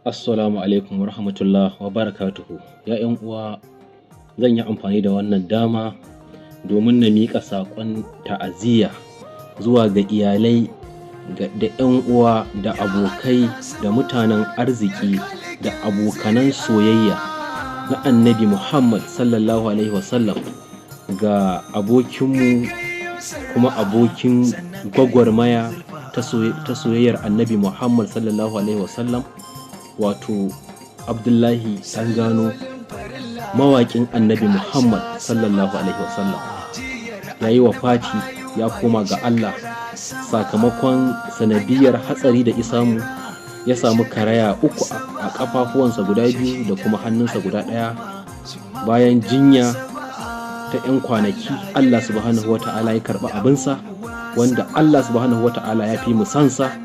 Assalamu alaikum wa rahmatullah wa barakatuhu. Ya 'yan uwa, zan yi amfani da wannan dama domin na miƙa saƙon ta'aziyya zuwa ga iyalai da 'yan uwa da abokai da mutanen arziki da abokanan soyayya na Annabi Muhammad Sallallahu Alaihi Wasallam, ga abokinmu kuma abokin gwagwarmaya ta soyayyar Annabi Muhammad Sallallahu Alaihi Wasallam, wato Abdullahi Ɗangano, mawaƙin Annabi Muhammad Sallallahu Alaihi Wasallam, ya yi wafati, ya koma ga Allah sakamakon sanadiyar hatsari da ya samu. Ya samu karaya uku a ƙafafuwansa guda biyu da kuma hannunsa guda ɗaya. Bayan jinya ta 'yan kwanaki, Allah Subhanahu wa Ta'ala ya karɓi abinsa, wanda Allah Subhanahu wa Ta'ala ya fi mu sansa.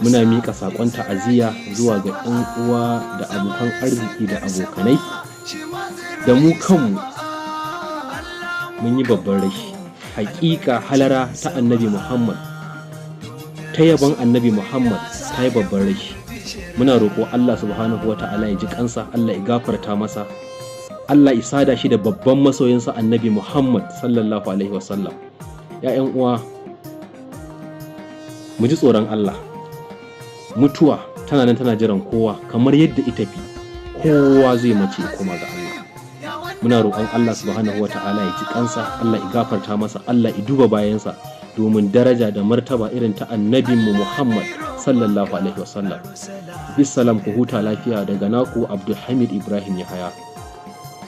Muna miƙa saƙon ta'aziyya zuwa ga 'yan uwa da abokan arziki da abokanai da mu kanmu mun yi babban rashi. Haƙiƙa halara ta Annabi Muhammad, ta yabon Annabi Muhammad, ta yi babban rashi. Muna roƙo Allah Subhanahu wa Ta'ala ya ji kansa, Allah ya gafarta masa, Allah ya sada shi da babban masoyinsa Annabi Muhammad Sallallahu Alaihi Wasallam. Ya 'yan uwa, mu ji tsoron Allah. Mutuwa tana nan tana jiran kowa. Kamar yadda ita fi kowa zai mace kuma ga Allah. Muna roƙon Allah Subhanahu wa Ta'ala ya ji kansa, Allah ya gafarta masa, Allah ya duba bayansa domin daraja da martaba irin ta Annabinmu Muhammad Sallallahu Alaihi Wasallam. Bisalam, ku huta lafiya daga naku Abdulhamid Ibrahim Yahaya.